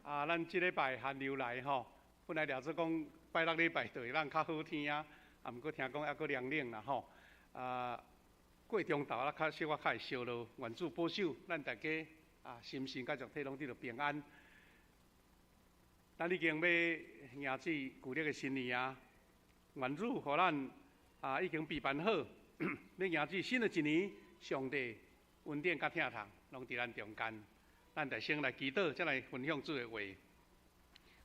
啊，咱這禮拜寒流來吼，本來料做講拜六禮拜就會當較好天啊，啊，毋過聽講猶閣涼冷啦吼。啊，過中晝啊，較小可較會燒落，願主保守咱大家啊，心身佮肉體攏得著平安。咱已經欲迎接舊曆的新年啊，願主予咱啊已經備辦好，欲迎接新的一年，上帝恩典佮疼痛攏佇咱中間。咱就先來祈禱，再來分享主的話。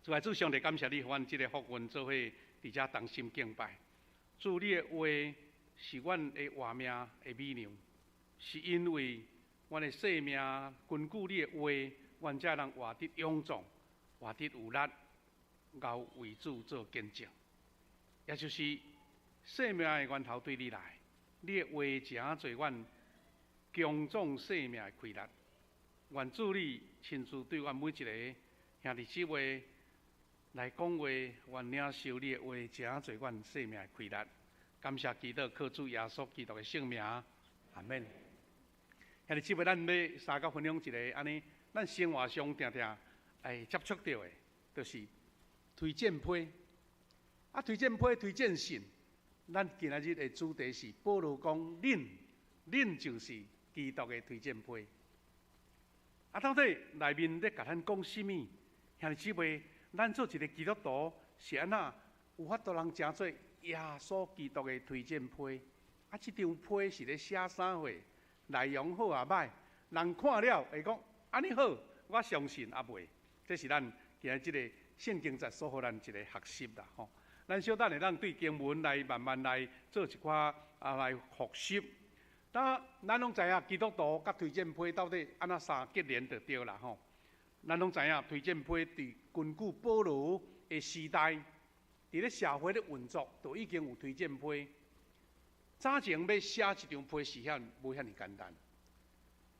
主愛主上帝，感謝你，予阮這个福分做伙佇遮同心敬拜。主，你的話是阮的活命的米糧，是因為阮的生命根據你的話，阮才能活得勇壯，活得有力，𠢕為主做見證。也就是生命的源頭對你來，你的話誠濟阮強壯生命的氣力。願主你親自對阮每一个兄弟姊妹來講話，願領受你的話，誠濟阮生命的氣力。感謝基督，靠主耶穌基督的聖名，阿們。兄弟姊妹，咱欲相佮分享一个按呢，咱生活上定定會接觸著的，就是推薦批。啊，推薦批、推薦信，咱今仔日的主題是保羅講，恁，恁就是基督的推薦批。啊，到底內面咧共咱講啥物？兄弟姊妹，咱做一个基督徒是按怎有法度通成做耶穌基督的推薦批？啊，這張批是咧寫啥貨？內容好抑䆀？人看了會講按呢好，我相信抑未？這是咱今仔這个聖經節所予咱一个學習啦吼。咱小等會當對經文來慢慢來做一寡啊來複習。那咱攏知影基督徒佮推薦批到底按怎相結連就對啦吼。咱攏知影推薦批佇根據保羅的時代，佇咧社會咧運作，就已經有推薦批。早前欲寫一張批是遐無遐爾簡單。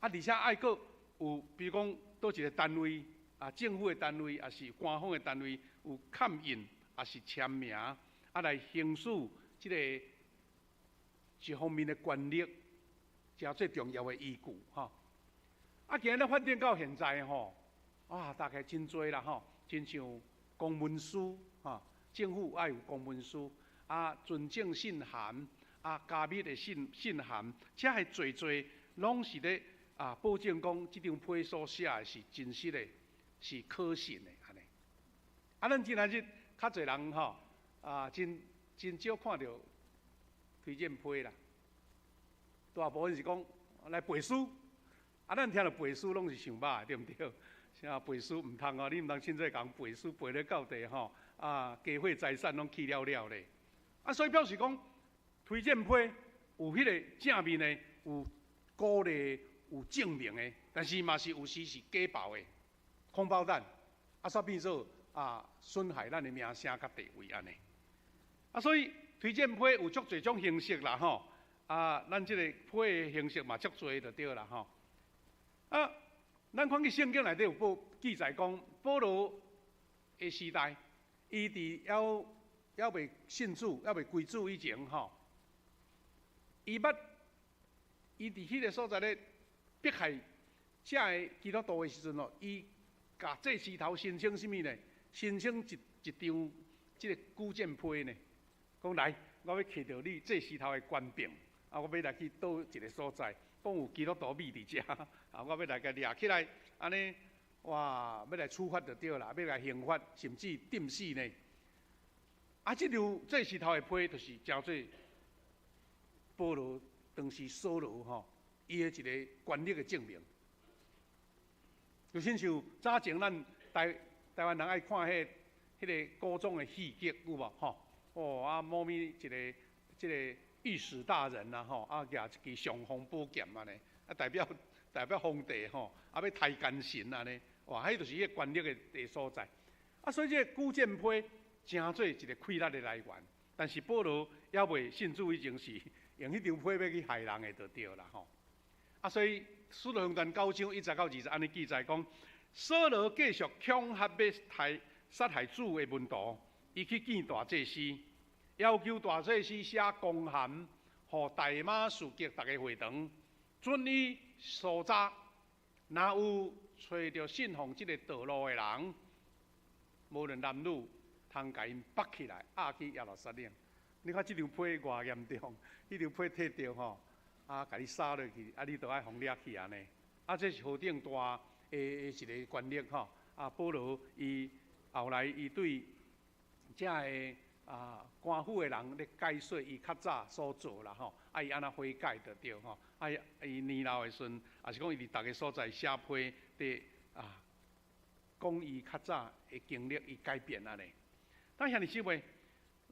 啊，而且愛閣有，比如講佗一个單位啊，政府的單位，抑是官方的單位有蓋印，抑是簽名，啊來行使這个一方面的權力。誠最重要的依據吼，啊，今日發展到現在吼，啊，大概真濟啦吼，親像公文書吼，政府愛有公文書，啊，准證信函，啊，加密的信信函，遮的濟濟攏是咧啊，保證講這張批所寫的是真實的，是可信的按呢。啊，咱今仔日較濟人吼，啊，真真少看著推薦批啦。大部分是講來背書，啊，咱聽著背書攏是想肉的，對毋對？啥背書毋通哦，你毋通凊彩共背書背咧到底吼，啊，家伙財產攏去了了咧。啊，所以表示講，推薦批有彼个正面的，有鼓勵、有正面的，但是嘛是有時是假爆的，空包彈，啊，煞變做啊損害咱的名聲佮地位按呢。啊，所以推薦批有足濟種形式啦，吼。啊，咱這个批的形式嘛足濟就對啦吼。啊，咱看見聖經內底有報記載講，保羅的時代，伊佇猶猶未信主、猶未歸主以前吼，伊捌伊佇彼个所在咧迫害遮个基督徒的時陣哦，伊共祭司頭申請啥物呢？申請一一張這个舉薦批呢？講來，我欲揢著你祭司頭的權柄。啊！我欲來去佗一个所在，講有基督徒覕佇遮，啊！我欲來共掠起來，按呢，哇！欲來處罰就對啦，欲來刑罰，甚至釘死呢。啊！這張祭司頭的批，就是成做保羅當時掃羅吼，伊的一个權力的證明。就親像早前咱台台灣人愛看彼彼个古裝的戲劇有無吼？哦啊，某物一个這个御史大人啦吼，啊舉一支尚方寶劍按呢，啊代表代表皇帝吼，啊欲刣奸臣按呢，哇，彼就是彼个權力的的所在。啊，所以這个舉薦批成做一个氣力的來源。但是保羅猶未信主以前是用彼張批欲去害人的就對啦吼。啊，所以使徒行傳九章一節到二節按呢記載講，掃羅繼續恐嚇欲刣殺害主的門徒，伊去見大祭司，要求大祭司寫公函，予大馬士革逐个會堂，准伊搜查，若有揣著信奉這个道路的人，無論男女，通共𪜶縛起來，押去耶路撒冷。你看這張批偌嚴重，彼張批提著吼，啊，共你殺落去，啊，你都愛予掠去按呢。啊，這是何等大的一个權力吼！啊，保羅伊後來伊對遮个官府的人咧解說伊較早所做啦吼，啊，伊按怎悔改就對吼，啊，伊年老的時陣，抑是講伊佇逐个所在寫批佇講伊較早的經歷，伊改變按呢。但兄弟姊妹，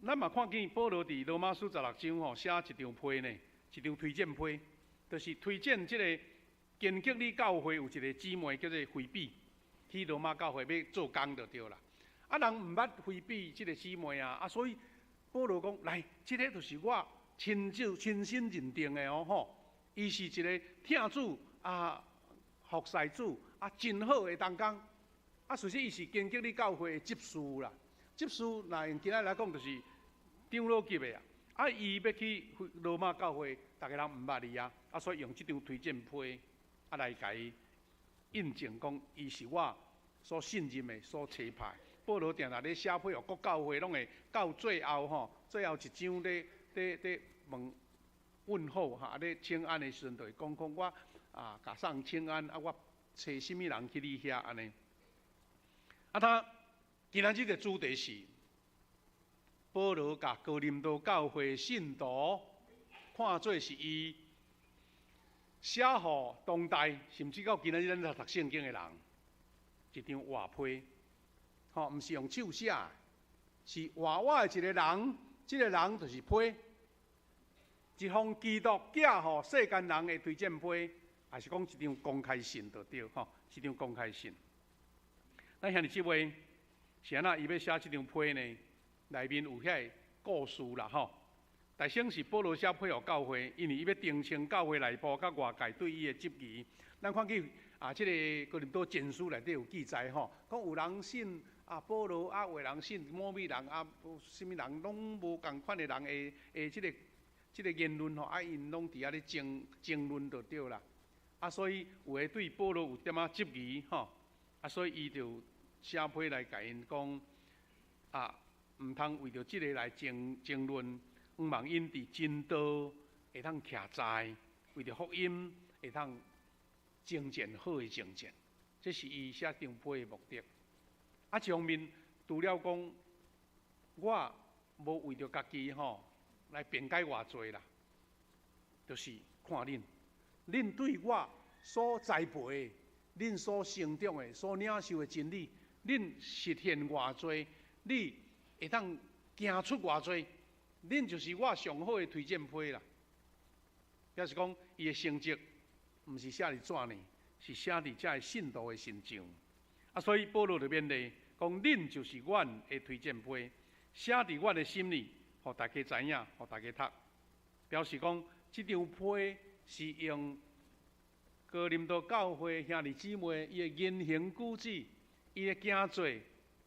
咱嘛看見保羅佇羅馬書16章吼寫一張批呢，一張推薦批，就是推薦這个堅革哩教會有一个姊妹叫做腓比，去羅馬教會欲做工就對啦。啊，人毋捌腓比這个姊妹啊，啊，所以保羅講來，這个就是我親手親身認定的哦吼，伊是一个疼主啊，服侍主啊，真好的同工。啊，事實伊是堅革哩教會的執事啦，執事若用今仔來講就是長老級的啊。啊，伊欲去羅馬教會，逐个人毋捌伊啊，啊，所以用這張推薦批啊來共伊印證講，伊是我所信任的、所差派。保羅定定咧寫批予各教會，攏會到最後吼，最後一章咧咧咧問問候哈，咧請安的時陣，就會講講我啊，共送請安啊，我揣啥物人去你遐按呢。啊，他今仔日的主題是保羅共哥林多教會信徒看做是伊寫予當代，甚至到今仔日咱在讀聖經的人一張活批，吼，毋是用手寫，是活活的一个人，這个人就是批，一封基督寄予世間人的推薦批，抑是講一張公開信就對，吼，一張公開信。咱兄弟姊妹是按怎伊欲寫這張批呢？內面有遐个故事啦，吼。大先是保羅寫批予教會，因為伊欲澄清教會內部佮外界對伊的質疑。咱看見啊，這个哥林多前書內底有記載吼，講有人信啊保羅啊，有人信某物人啊，啥物人攏無仝款的人的的這个言論吼，啊，𪜶攏佇遐咧爭爭論就對啦。啊，所以有的對保羅有點仔質疑吼，啊，所以伊就寫批來共𪜶講啊，毋通為著這个來爭爭論，向望𪜶佇真道會當徛在，為著福音會當征戰好的征戰，這是伊寫張批的目的。啊，一方面除了講我無為著家己吼來辯解偌濟啦，就是看恁，恁對我所栽培的、恁所成長的、所領受的真理，恁實現偌濟，你會當行出偌濟，恁就是我上好的推薦批啦。表示講，伊的成績毋是寫佇紙呢，是寫佇遮个信徒的身上。啊，所以保羅就勉勵講，恁就是阮的推薦批，寫佇阮的心裡，予大家知影，予大家讀。表示講，這張批是用哥林多教會兄弟姊妹伊的言行舉止、伊的行做、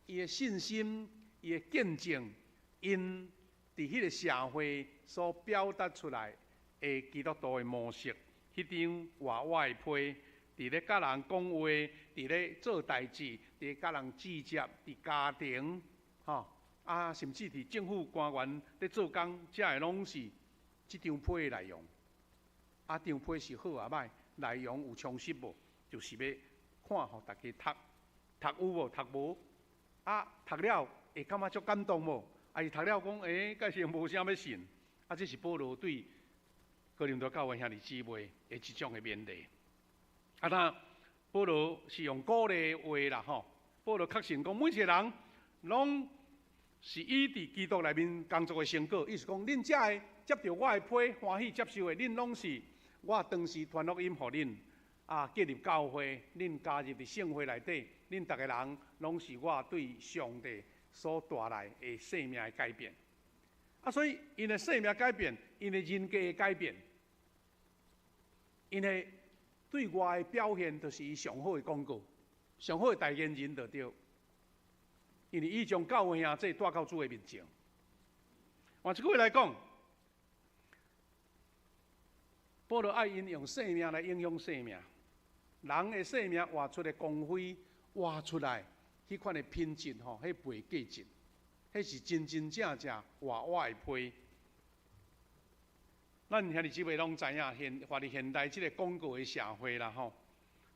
伊的信心、伊的見證，𪜶佇彼个社會所表達出來的基督徒的模式，彼張活活的批，佇咧佮人講話，佇咧做代誌，佇咧佮人接觸，佇家庭，吼啊，甚至佇政府官員咧做工，遮个攏是這張批的內容。啊，張批是好抑歹，內容有充實無？就是欲看予大家讀，讀有無？讀無？啊，讀了會感覺足感動無？抑是讀了講，欸，蓋是無啥欲信。啊，這是保羅對哥林多教會兄弟姊妹的一種的勉勵。啊，那保羅是用鼓勵話啦，吼。保羅確信講，每一個人攏是伊佇基督內面工作的成果。意思講，恁遮个接著我的批，歡喜接受的，恁攏是我當時傳福音予恁，啊，建立教會，恁加入佇聖會內底，恁逐个人攏是我對上帝所帶來的生命的改變。啊，所以𪜶的生命改變，𪜶的人格的改變，𪜶的對外的表現，就是伊上好的廣告，上好的代言人就對。因為伊將教會兄弟帶到主的面前。換一句話來講，保羅愛𪜶用生命來影響生命，人的生命活出的光輝，活出來，彼款的品質吼，彼袂過節，彼是真真正正活活的批。咱兄弟姊妹攏知影，現活佇現代這个廣告的社會啦吼，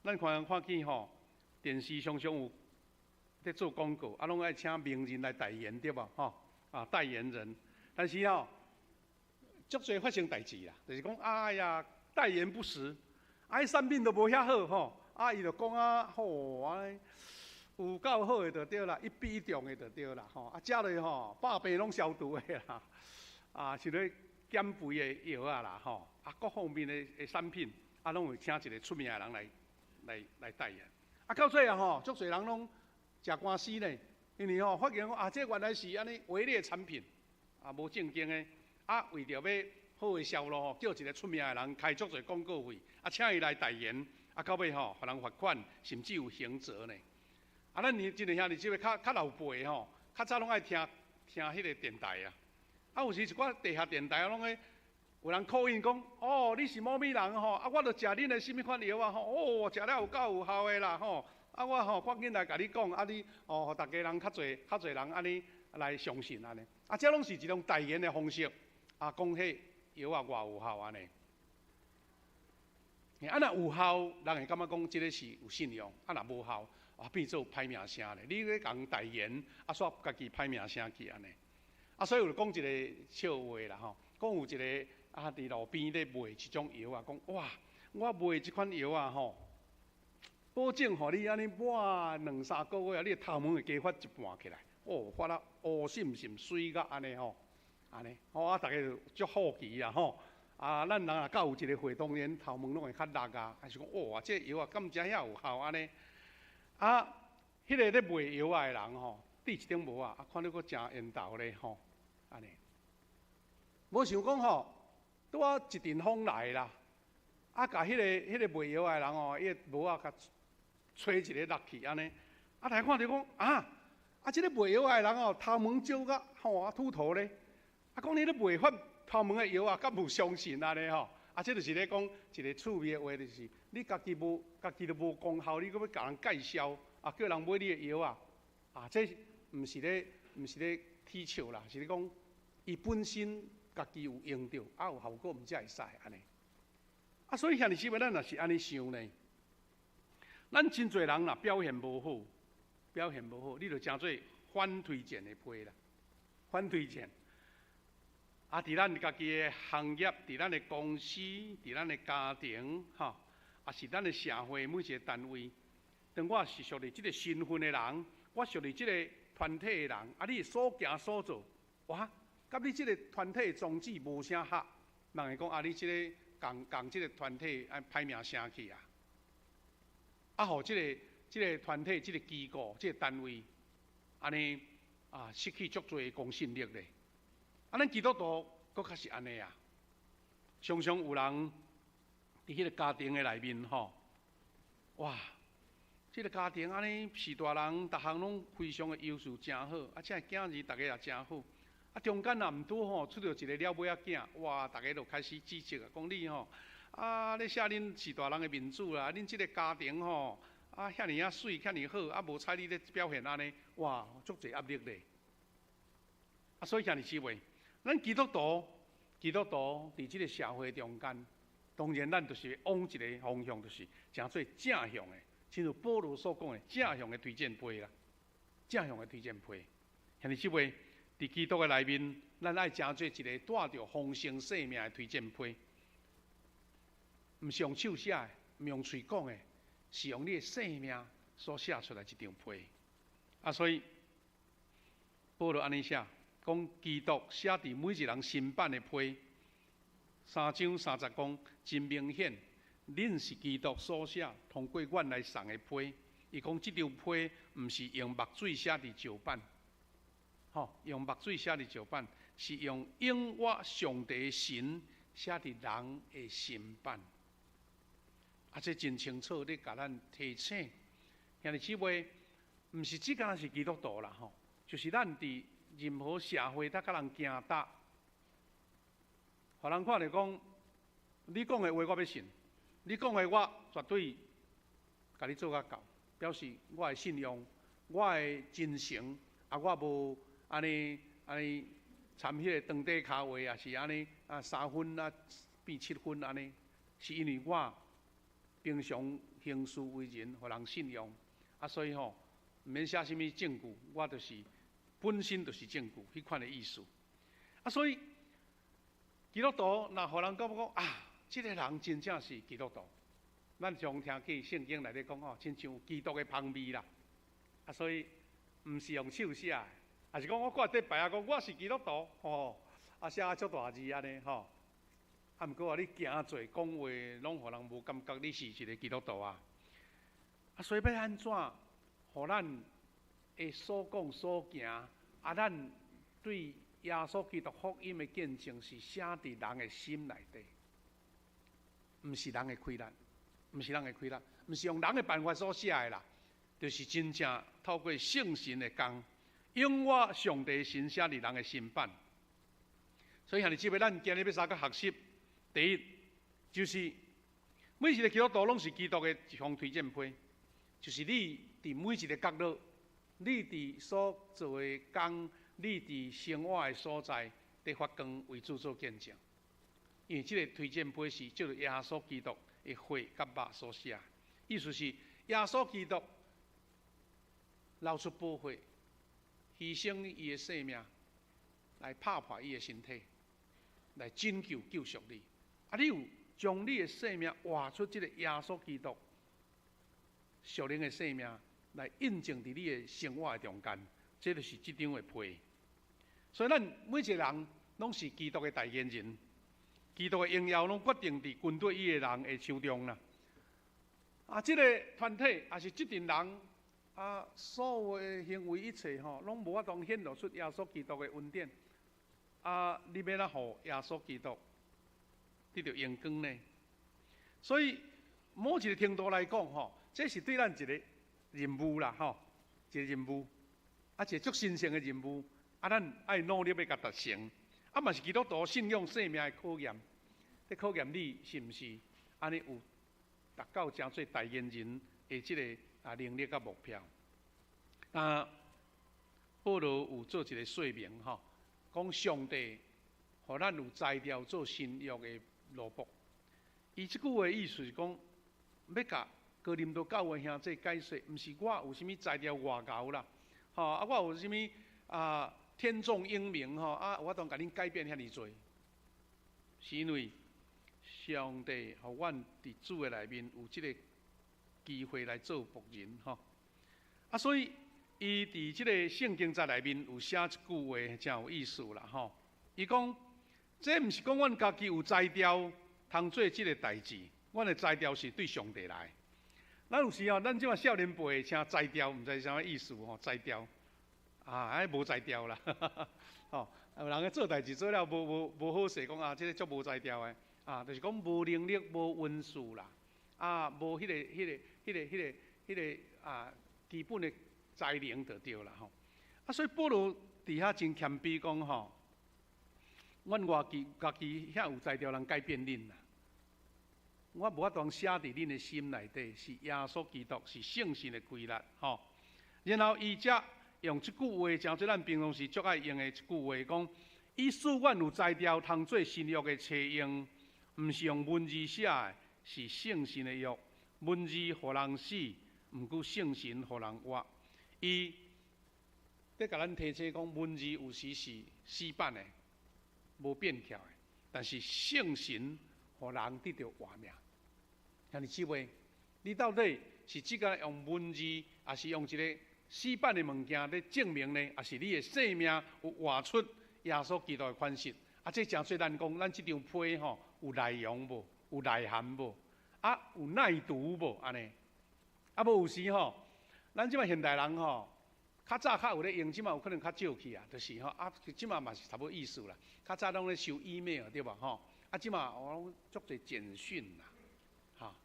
咱看看見吼，電視常常有咧做廣告，啊，攏愛請名人來代言對無吼？啊，代言人，但是吼，足濟發生代誌啦，就是講，哎呀，代言不實，啊，彼產品都無遐好吼，啊，伊就講啊，好按呢，有夠好的就對啦，一比一中的就對啦，吼，啊，食落吼，百病攏消除的啦，啊，是咧減肥的藥仔啦，吼，啊，各方面的產品，啊，攏會請一個出名的人來代言，啊，到最後吼，足濟人攏食官司呢，因為吼發現講啊，這原來是按呢偽劣產品，啊，無正經的，啊，為著欲好的銷路吼，叫一個出名的人開足濟廣告費，啊，請伊來代言，啊，到尾吼，予人罰款，甚至有刑責呢。啊，咱年真濟兄弟姊妹較較老輩的吼，較早攏愛聽聽彼个電台啊。啊，有時一寡地下電台攏會有人 call in 講，哦，你是某物人吼，啊，我著食恁的啥物款藥啊吼，哦，食了有夠有效的啦吼，啊，我吼趕緊來共你講，啊你哦，予逐家人較濟較濟人按呢來相信按呢。啊，這攏是一種代言的方式，啊，講彼藥仔偌有效按呢。啊，若有效，人會感覺講這个是有信用；啊，若無效，啊，變做歹名聲咧。你咧共代言，啊，煞家己歹名聲去按呢。啊，所以有講一个笑話啦吼，講有一个啊，佇路邊咧賣一種藥仔，講哇，我賣這款藥仔吼，保證予你按呢抹兩三個月啊，你的頭毛會加發一半起來，哦，發啊烏滲滲媠甲按呢吼，按呢，吼啊，逐家就足好奇啊吼。啊，咱人若敢有一个歲，當然頭毛攏會較綠啊，還是講哇，這藥仔敢真遐有效按呢？啊，彼个咧賣藥仔的人吼，戴一頂帽仔，啊，看著閣誠緣投咧吼，按呢。無想講吼，拄仔一陣風來啦，啊，共彼个賣藥仔的人吼，伊个帽仔共吹一个落去按呢，啊，大家看著講啊，啊，這个賣藥仔的人吼，頭毛少甲吼啊禿頭咧，啊，講你咧賣發頭毛的藥仔，敢有相信按呢吼？啊，這就是咧講一个趣味的話，就是你家己無家己都無功效，你閣欲共人介紹，啊，叫人買你的藥仔，啊，這毋是咧取笑啦，是咧講伊本身家己有用著，啊有效果，毋才會使按呢。啊，所以兄弟姊妹，咱若是按呢想呢，咱真濟人若表現無好，表現無好，你就成做反推薦的批啦，反推薦。啊，佇咱家己的行業，佇咱的公司，佇咱的家庭，吼，抑是咱的社會每一个單位，當我是屬於這个身份的人，我屬於這个團體的人，啊，你所行所做，哇，佮你這个團體宗旨無啥合，人會講啊，你這个共共這个團體啊歹名聲去啊，啊，予這个團體、這个機構、這个單位，按呢啊失去足濟公信力咧。啊，咱基督徒閣較是按呢啊，常常有人佇彼个家庭的內面吼，哇，這个家庭按呢序大人，逐項攏非常的優秀，誠好，啊，這个囝兒逐家也誠好，啊，中間若毋拄吼出著一个了尾仔囝，哇，逐家就開始指責啊，講你吼，啊，咧寫恁序大人的面子啦，恁這个家庭吼，啊，遐爾仔媠，遐爾好，啊，無彩你咧表現按呢，哇，足濟壓力咧。啊，所以兄弟姊妹，咱基督徒，基督徒佇這个社會中間，當然咱就是往一个方向，就是成做正向的，親像保羅所講的正向的推薦批啦，正向的推薦批。兄弟姊妹，佇基督的內面，咱愛成做一个帶著豐盛生命的推薦批，毋是用手寫的，毋用喙講的，是用你的生命所寫出來一張批。啊，所以保羅按呢寫，講基督寫佇每一人心版的批，三章三節講真明顯，恁是基督所寫，通過阮來送的批。伊講這張批毋是用墨水寫佇石板，吼，用墨水寫佇石板，是用永活上帝的神寫佇人的心版。啊，這真清楚，咧共咱提醒，兄弟姊妹，毋是只干焦是基督徒啦，吼，就是咱佇任何社會，佮人行搭，予人看著講，你講的話我欲信，你講的我絕對共你做甲到，表示我的信用我的真誠啊，我無按呢按呢參彼个長短跤話，也是按呢啊3分啊變7分按呢，是因為我平常行事為人，予人信用啊，所以吼毋免寫啥物證據，我就是本身就是證據，彼款的意思。啊，所以基督徒若予人感覺講啊，這个人真正是基督徒，咱常聽見聖經內底講吼，親像基督的芳味啦。啊，所以毋是用手寫的，抑是講我掛佇牌仔講我是基督徒，吼，啊寫足大字按呢吼。啊，毋過啊，你行做講話，攏予人無感覺你是一个基督徒啊。啊，所以欲按怎，予咱的所講所行，啊，咱對耶穌基督福音的見證是寫佇人的心內底，毋是人的氣力，毋是人的氣力，毋是用人的辦法所寫的啦，就是真正透過聖神的工，永活上帝神寫佇人的心版。所以兄弟姊妹，咱今日欲相共學習，第一就是每一个基督徒攏是基督的一封推薦批，就是你佇每一个角落，你佇所做的工，你佇生活的所在，佇發光為主做見證。因為這个推薦批是藉著耶穌基督的血佮肉所寫，意思是耶穌基督流出寶血，犧牲伊的性命來拍破伊的身體，來拯救救贖你。啊，你有將你的生命活出這个耶穌基督屬靈的生命，來印證佇你的生活的中間，這就是這張的批。所以，咱每一个人攏是基督的代言人，基督的榮耀攏決定佇跟隨伊的人的手中啦。啊，這个團體抑是這陣人啊，所有的行為一切吼，攏無法度顯露出耶穌基督的恩典。啊，你欲按怎予耶穌基督得著榮光呢？所以，某一个程度來講吼，這是對咱一个任務啦，吼，一个任務，啊，一个足神聖的任務。啊，咱愛努力欲共達成，啊，嘛是基督徒信仰生命的考驗，咧考驗你是毋是按呢有達到成做代言人的這个啊能力佮目標。啊，保羅有做一个說明吼，講上帝予咱有才調做新約的奴僕。伊這句話意思是講，欲共哥林多教會兄弟解說，毋是我有啥物才調偌𠢕啦，吼啊，我有啥物啊？天縱英明吼啊！有法度共恁改變遐爾濟，是因為上帝予阮佇主的內面有這个機會來做僕人吼。啊，所以伊佇這个聖經節內面有寫一句話，誠有意思啦吼。伊講，這毋是講阮家己有才調通做這个代誌，阮的才調是對上帝來。咱有時吼，咱這馬少年輩聽才調，毋知啥物意思吼，才調。啊，唉，無才調啦，吼，有人咧做代誌做了無好勢，講啊，這个足無才調的，啊，就是講無能力、無恩賜啦，啊，無彼个啊基本的才能就對啦吼。啊，所以保羅佇遐真謙卑講吼，阮外己家己遐有才調通改變恁啦，我無法度寫佇恁的心內底，是耶穌基督，是聖神的氣力吼。然後伊才用這句話，成做咱平常時足愛用的一句話，講伊使阮有才調通做新約的冊用，毋是用文字寫的，是聖神的約。文字予人死，毋過聖神予人活。伊咧共咱提醒講，文字有時是死板的，無變巧的，但是聖神予人得著活命。兄弟姊妹，你到底是只敢用文字，抑是用一个死板的物件咧證明呢？抑是你的生命有活出耶穌基督的款式？啊，這誠做咱講，咱這張批吼有內容無？有內涵無？啊，有耐讀無？按呢？啊，無有時吼，咱這馬現代人吼，較早較有咧用，這馬有可能較少去啊，就是吼啊，這馬嘛是差不多意思啦。較早攏咧收 email 對無吼？啊，這馬我攏足濟簡訊啦，吼，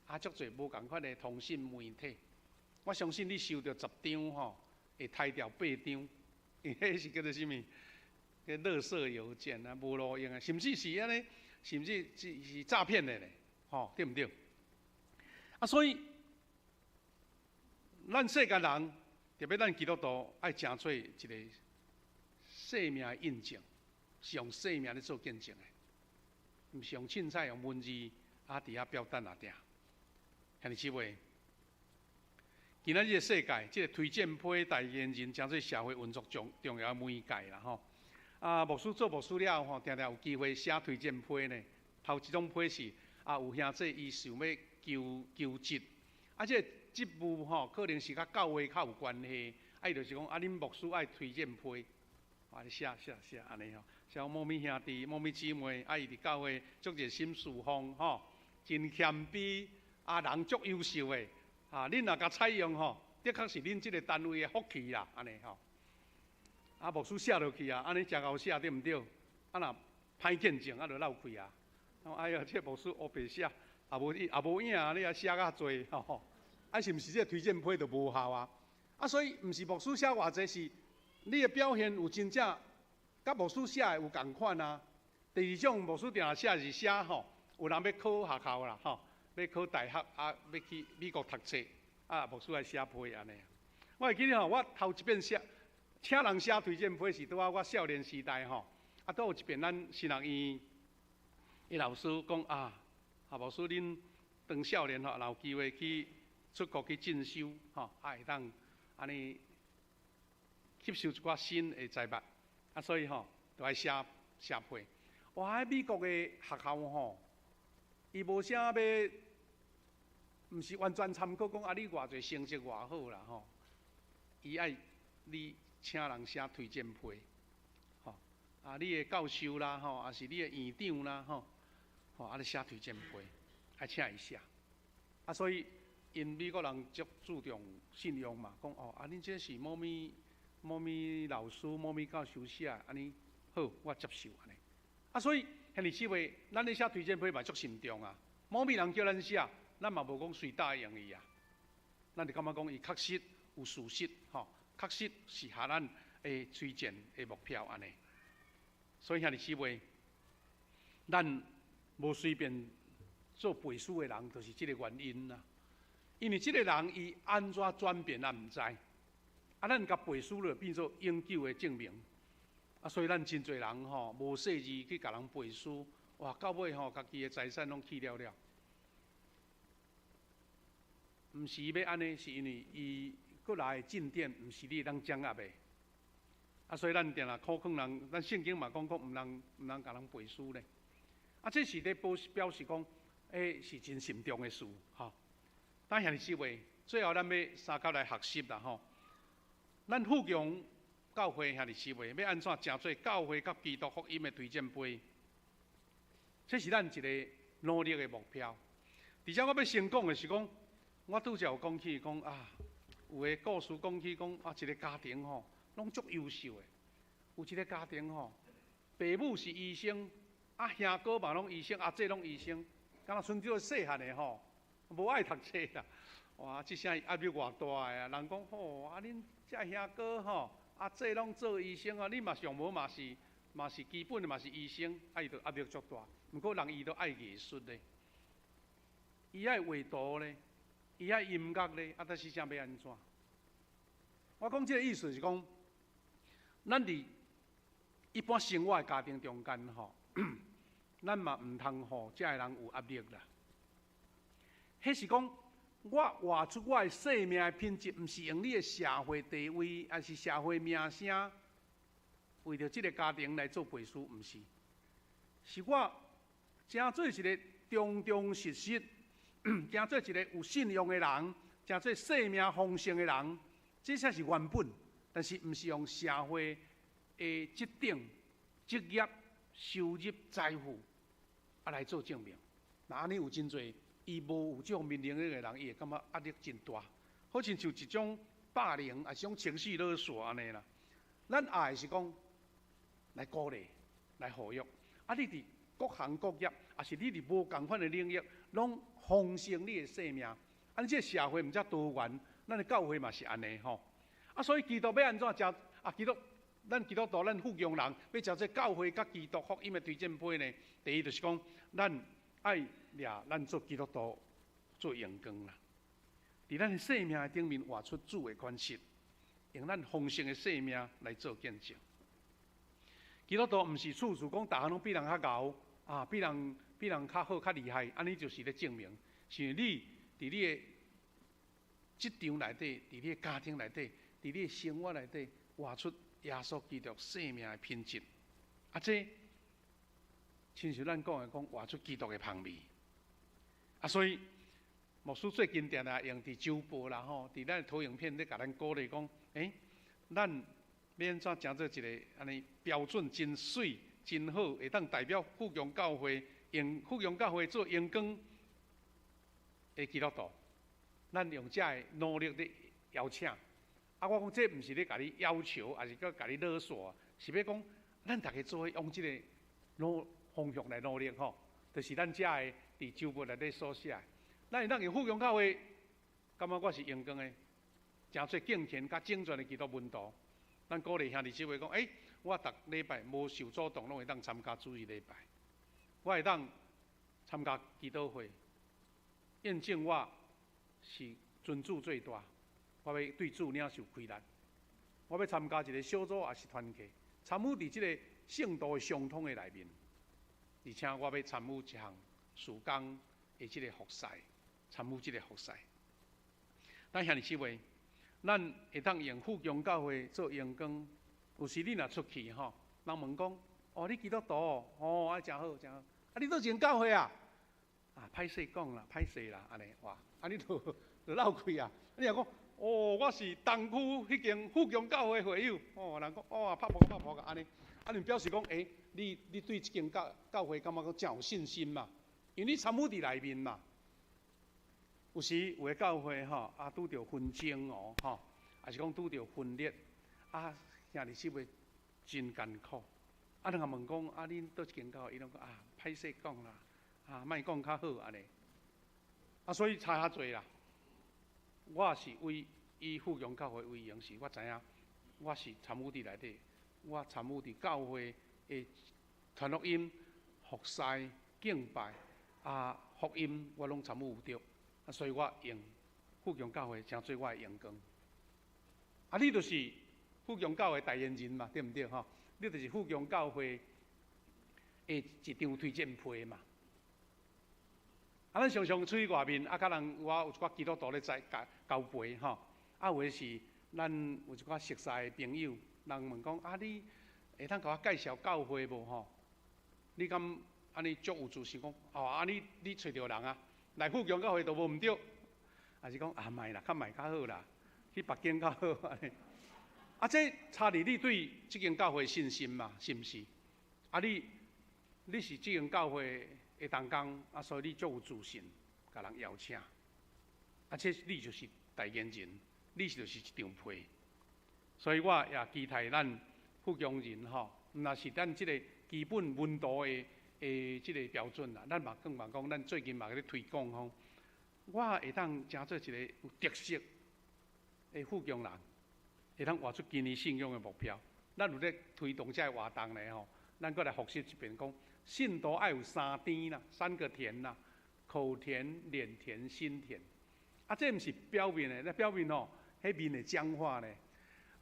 啊，足濟無仝款的通訊媒體。我相信你收著10張吼，會刣掉8張，因為彼是叫做啥物？叫垃圾郵件啊，無路用啊，甚至是按呢，甚至是詐騙的咧，吼，對毋對？啊，所以咱世間人特別咱基督徒愛成做一個生命的印證，是用生命咧做見證的，毋是用凊彩用文字啊佇遐表達爾爾。兄弟姊妹，今仔日個世界，這個推薦批代言人，成做社會運作重重要的媒介啦吼。啊，牧師做牧師了後吼，定定有機會寫推薦批呢。頭一種批是啊，有兄弟伊想欲求求職，啊，這個職務吼，可能是佮教會較有關係，啊，伊就是講啊，恁牧師愛推薦批，啊，你寫寫寫按呢吼，像某物兄弟、某物姊妹，啊，伊佇教會足熱心侍奉吼，真謙卑，啊，人足優秀的，啊，恁若共採用吼，的確是恁這個單位的福氣啦，按呢吼。啊，牧師寫落去啊，按呢誠𠢕寫對毋對？啊，若歹見證啊，就落氣啊。哎呀，這牧師烏白寫，也無也無影，你也寫較濟吼。啊，是毋是這個推薦批就無效啊？啊，所以毋是牧師寫偌濟，是你的表現有真正佮牧師寫的有仝款啊。第二種牧師定定寫是寫吼，有人欲考學校啦，吼，欲考大學啊，欲去美國讀冊，啊，牧師愛寫批按呢。我會記得吼，我頭一遍寫，請人寫推薦批是拄仔我少年時代吼，啊，拄有一遍咱神學院的老師講啊，啊，牧師恁當少年吼，若有機會去出國去進修吼，啊會當按呢吸收一寡新的財物，啊，所以吼，就愛寫寫批。哇！彼美國的學校吼，伊無啥欲，毋是完全參考講啊，你偌濟成績偌好啦吼，伊愛你請人寫推薦批，吼啊，你的教授啦吼，抑是你的院長啦吼，吼啊，你寫推薦批，愛請伊寫。啊，所以𪜶美國人足注重信用嘛，講哦，啊，恁這是某物某物老師、某物教授寫，按呢好，我接受按呢。啊，所以兄弟姊妹，咱咧寫推薦批嘛足慎重啊。某物人叫咱寫，咱嘛無講隨答應伊啊。咱就感覺講伊確實有事實，吼，確實是合咱的推薦的目標按呢。所以兄弟姊妹，咱無隨便做背書的人，就是這個原因啦。因為這個人伊按怎轉變，咱毋知。啊，咱共背書了變做永久的證明。啊，所以咱真濟人吼，無細膩去共人背書，哇，到尾吼，家己的財產攏去了了。毋是欲按呢，是因為伊閣來的進展，毋是你會當掌握的。啊，所以咱定定苦勸人，咱聖經嘛講講，毋通毋通共人背書咧。啊，這是咧表表示講，欸，是真慎重的事，吼。但兄弟姊妹，最後咱欲相佮來學習啦，吼。咱富強教會兄弟姊妹，欲按怎成做教會佮基督福音的推薦批？這是咱一個努力的目標。而且我欲先講的是講，我拄才有講起講啊，有个故事講起講啊，一個家庭吼，攏足優秀的。有一個家庭吼，爸母是醫生，啊兄哥嘛攏醫生，阿姊攏醫生，敢若賰這個細漢的吼，無愛讀冊啦。哇，這聲壓力偌大的啊！人講吼，啊恁這兄哥吼，阿姊攏做醫生啊，你嘛上無嘛是嘛是基本的嘛是醫生，啊伊就壓力足大。毋過人伊都愛藝術咧，伊愛畫圖咧，伊愛音樂咧，啊，但是這欲按怎？我講這個意思是講，咱佇一般生活的家庭中間吼，咱嘛毋通予遮的人有壓力啦。彼是講，我活出我的生命的品質，毋是用你的社會地位，抑是社會名聲，為著這个家庭來做背書，毋是。是我成做一個忠忠實實，成做一個有信用的人，成做生命豐盛的人，這才是原本。但是毋是用社會的職等、職業、收入、財富啊來做證明。若按呢有真濟，伊無有這方面能力的人，伊會感覺壓力真大，好親像一種霸凌，抑是種情緒勒索按呢啦。咱愛的是講來鼓勵、來呼籲。啊，你佇各行各業，抑是你佇無仝款的領域，攏豐盛你的生命。按呢這个社會毋才多元，咱的教會嘛是按呢吼。啊，所以基督欲按怎成啊？基督，咱基督徒，咱富強人，欲成做教會佮基督福音的推薦批呢？第一就是講，咱愛掠咱做基督徒做榮光啦。佇咱的生命的頂面活出主的款式，用咱豐盛的生命來做見證。基督徒毋是處處講逐項攏比人較𠢕啊，比人較好、較厲害，按呢就是咧證明，是你佇你的職場內底，佇你的家庭內底，佇你的生活內底，活出耶穌基督生命的品質。啊，這親像咱講的講，活出基督的芳味。啊，所以牧師最近定定用佇週報啦吼，佇咱的投影片咧，共咱鼓勵講，咱欲按怎成做一个按呢標準真媠、真好，會當代表富強教會，用富強教會做榮光的基督徒。咱用這个努力咧邀請。啊，我講這毋是咧共你要求，抑是閣共你勒索，是欲講咱逐家做伙往這个努方向來努力吼，就是咱遮个佇週報內底所寫的。咱會當用富強教會，感覺我是榮光的，成做敬虔佮整全的基督門徒。咱鼓勵兄弟姊妹講，我逐禮拜無受阻擋，攏會當參加主日禮拜，我會當參加祈禱會，驗證我是尊主最大。我欲對主領受氣力，我欲參加一个小組，抑是團契，參與佇這个聖徒的相通的內面，而且我欲參與一項事工的這个服侍，參與這个服侍。咱兄弟姊妹，咱會當用富強教會做榮光。有時你若出去吼，人問講：哦，你基督徒哦，啊，誠好，誠好。啊，你佗一間教會啊？啊，歹勢講啦，歹勢啦，按呢哇，啊，你就就落氣啊。你若講，哦，我是東區彼間富強教會會友，哦，人講，哦，拍噗拍噗按呢，啊，你表示講，你對這間教會感覺講誠有信心嘛？因為你參與佇內面嘛。有時有的教會吼，啊，拄著紛爭哦，吼，抑是講拄著分裂，啊，兄弟姊妹真艱苦。啊，人問講，啊，恁佗一間教會？伊攏講啊，歹勢講啦，啊，莫講較好按呢。啊，所以差較濟啦。我是為以富強教會為榮，是我知影，我是參與佇內底，我參與佇教會的傳福音、服侍、敬拜啊，福音我攏參與有著，啊，所以我用富強教會成做我的榮光。啊，你就是富強教會代言人嘛，對毋對吼？你就是富強教會的一張推薦批嘛。啊，咱常常出去外面，啊，可能我有一寡基督徒咧在交交陪吼，啊，有的是咱有一寡熟似的朋友，人問講啊，你會當共我介紹教會無吼？你敢按呢足有自信講？哦，啊你揣著人啊，來富強教會都無毋對，抑是講啊，莫啦，較莫較好啦，去別間較好按呢。啊，這差佇你對這間教會信心嘛，是毋是？啊，你是這間教會的同工，啊，所以你足有自信，共人邀請。啊，這你就是代言人，你就是一張批。所以我也期待咱富強人吼，毋若是咱這个基本門徒的這个標準啦。咱嘛更嘛講，咱最近嘛咧推廣吼，我會當成做一个有特色的富強人，會當活出今年信仰的目標。咱有咧推動這个活動咧吼，咱閣來複習一遍講，信徒愛有三甜啦，三個甜啦，口甜、臉甜、心甜。啊，這毋是表面的，那表面吼，彼面會僵化咧。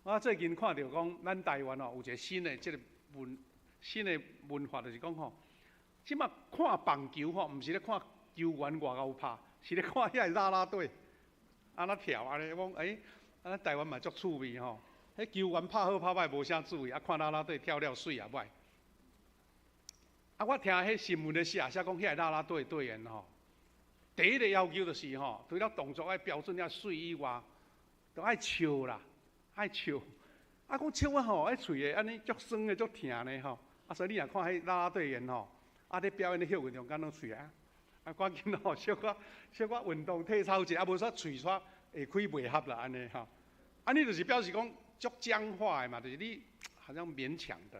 我最近看著講，咱台灣吼有一個新的這个文，新的文化，就是講吼，這馬看棒球吼，毋是咧看球員偌𠢕拍，是咧看遐个啦啦隊，按怎跳按呢？我講啊，咱台灣嘛足趣味吼，彼球員拍好拍歹無啥注意，啊，看啦啦隊跳了媠也歹。啊，我聽彼新聞咧寫，寫講遐个啦啦隊隊員吼，第一个要求就是吼，除了動作愛標準了媠以外，都愛笑啦，愛笑。啊，講笑啊吼，彼喙會按呢足酸的足疼呢吼。啊，所以你若看彼啦啦隊員吼，啊咧表演咧歇運中間攏喙啊，啊趕緊吼，小可小可運動體操者，啊無煞喙煞會開袂合啦按呢吼。按呢就是表示講足僵化的嘛，就是你好像勉強的。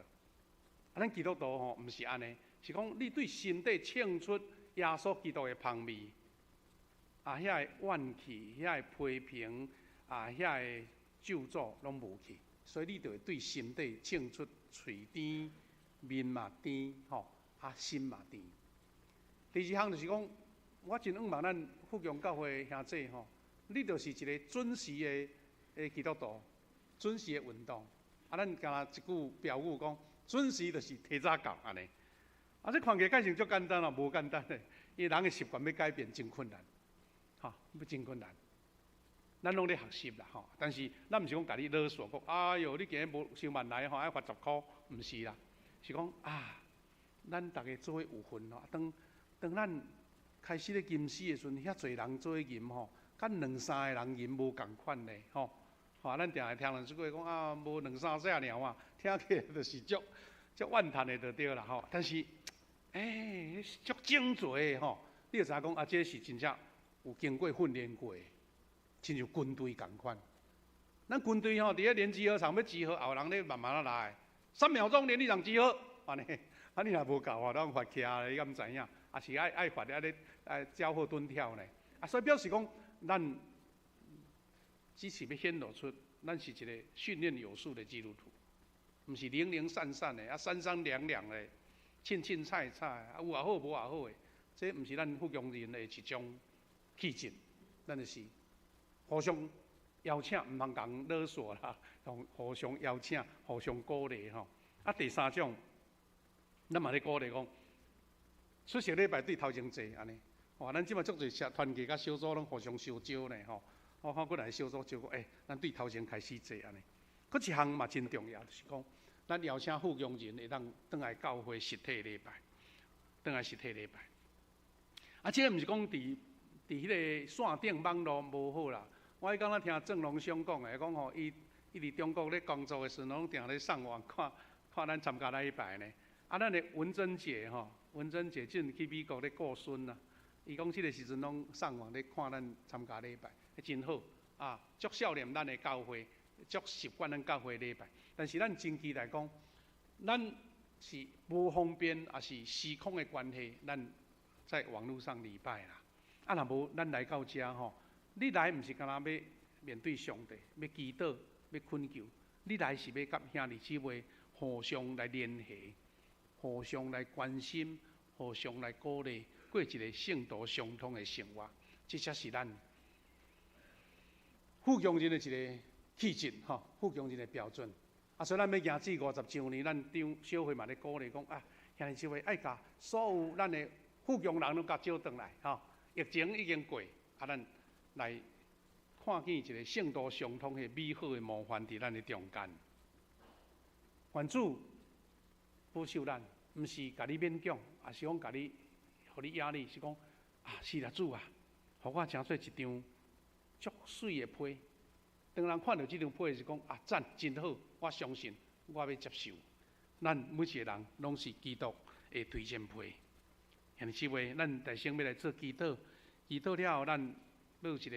啊，咱基督徒吼，毋是按呢，是講你對心底唱出耶穌基督的芳味，啊，遐个怨氣、遐个批評、啊，遐个咒詛攏無去，所以你就會對心底唱出喙甜、面嘛甜，吼，啊心嘛甜。第二項就是講，我真向望咱富強教會兄弟吼，你就是一個準時的基督徒，準時的運動。啊，咱敢若一句標語講，準時就是提早到按呢。啊，這看起來解釋足簡單咯，無簡單的，因為人的習慣欲改變真困難，吼，欲真困難。咱攏咧學習啦，吼，但是咱毋是講共你勒索，講哎喲，你今日無傷慢來吼，愛罰10箍，毋是啦，是講啊，咱逐家做伙有份吼，當當咱開始咧吟詩的時陣，遐濟人做伙吟吼，佮兩三个人吟無仝款咧，吼。吼，咱定會聽人說過講啊，無兩三隻爾啊，聽起來就是足足怨嘆的就對啦，吼。但是，欸，足整齊的吼，你就知影講啊，這是真正有經過訓練過的，親像軍隊仝款。咱軍隊吼，佇咧連集合場欲集合，後人咧慢慢仔來，3秒鐘連隊長集合，按呢，啊你若無夠啊，攏罰徛你敢知影？啊是愛愛罰啊咧愛交好蹲跳呢。啊，所以表示講，咱只是欲顯露出，咱是一個訓練有素的基督徒，毋是零零散散的，啊三三兩兩的，凊凊彩彩，啊有也好，無也好的，這毋是咱福強人的一種氣質，咱就是互相邀請，毋通共人勒索啦，互相邀請，互相鼓勵吼。啊，第三種，咱嘛咧鼓勵講，出席禮拜對頭前坐按呢。哇，咱這馬足濟社團契佮小組攏互相相招呢吼。我看過來小組招講，欸，咱對頭前開始坐按呢。閣一項嘛真重要，就是講，咱邀請富強人會當轉來教會實體禮拜，轉來實體禮拜。啊，這个毋是講佇佇彼個線頂網路無好啦。我彼工仔聽鄭龍兄講的，講吼，伊伊佇中國咧工作的時陣，攏定咧上網看看咱參加禮拜呢。啊，咱的文珍姐吼，文珍姐最近去美國咧顧孫啊。伊講這个時陣攏上網咧看咱參加禮拜，真好啊，足少年咱的教會，足習慣咱教會禮拜。但是咱真期待講，咱是無方便，抑是時空的關係，咱在網路上禮拜啦。啊，若無咱來到遮吼，你來毋是干焦欲面對上帝，欲祈禱，欲懇求，你來是欲佮兄弟姊妹互相來聯繫，互相來關心，互相來鼓勵，過一個聖徒相通的生活，這才是咱富強人的一個氣質吼，富強人的標準。啊，所以咱欲行至50周年，咱長小會嘛咧鼓勵講啊，兄弟姊妹愛共所有咱的富強人攏共招轉來吼。疫情已經過，啊，咱來看見一個聖徒相通的美好的模範佇咱的中間。願主保守咱，毋是共你勉強，抑是講共你，予你壓力，是講啊，是啦，主啊，予我成做一張足媠的批。當人看著這張批是講啊，讚，真好，我相信，我欲接受。咱每一個人攏是基督的推薦批。兄弟姊妹，咱大聲欲來做祈禱，祈禱了後，咱欲有一個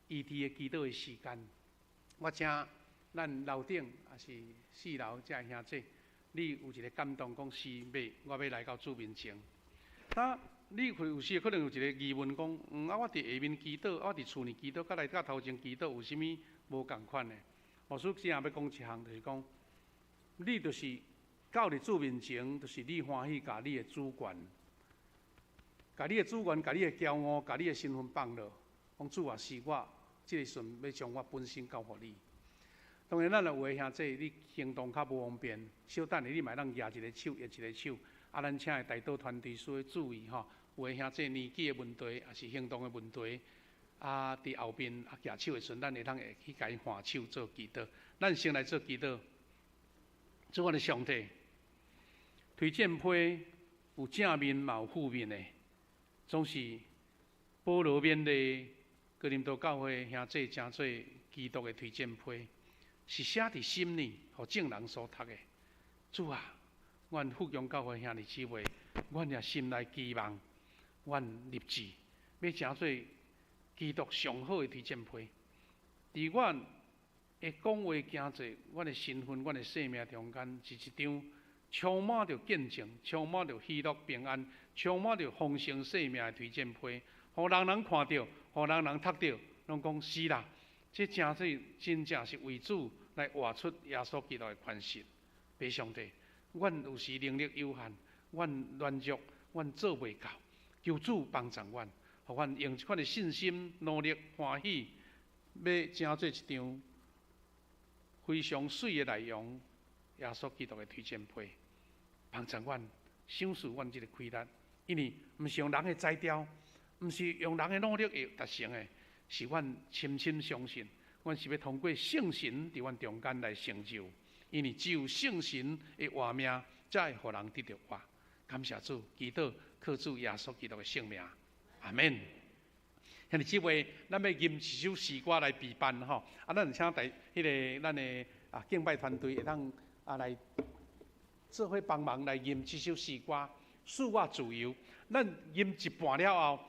遺體的祈禱的時間。我請咱樓頂抑是四樓這兄弟，你有一個感動，講是欲我欲來到主面前。那你會有時可能有一個疑問，講，啊，我佇下面祈禱，我佇厝裡祈禱，佮來到頭前祈禱，有啥物無仝款的？牧師這樣欲講一項，就是講，你就是到佇主面前，就是你歡喜共你的主權，共你的主權，共你的驕傲，共你的身份放落，講主啊，是我這个時陣欲將我本身交予你。當然，咱若有的兄弟，你行動較無方便，小等下你嘛會當舉一个手，掖一个手。啊，咱請的代禱團隊需要注意吼，有的兄弟年紀的問題，抑是行動的問題，啊，佇後面啊舉手的時陣，咱會當會去共伊換手做祈禱。咱先來做祈禱，主阮的上帝，推薦批有正面嘛有負面的，總是保羅勉勵哥林多教會兄弟，成做基督的推薦批，是寫佇心裡，予眾人所讀的。主啊，阮富強教會兄弟姊妹，阮也心內期望，阮立志欲成做基督上好的推薦批。佇阮的講話、行做，阮的身份、阮的生命中間，是一張充滿著見證、充滿著喜樂平安、充滿著豐盛生命的推薦批，予人人看著，予人人讀著，攏講是啦。這成做真正是為主來活出耶穌基督的款式。父上帝，阮有時能力有限，阮軟弱，阮做袂到，求主幫助阮，予阮用這款的信心、努力、歡喜，欲成做一張非常媠的內容，耶穌基督的推薦批，幫助阮賞賜阮這个氣力，因為毋是用人的才調，毋是用人的努力會達成的，是阮深深相信，阮是欲通過聖神佇阮中間來成就，因為只有聖神的活命，才會予人得著活。感謝主，祈禱靠主耶穌基督的聖名，阿門。兄弟姊妹，咱欲吟一首詩歌來備辦吼，啊，咱請帶彼个咱的敬拜團隊會當來做伙幫忙來吟這首詩歌，賜我自由。咱吟一半了後，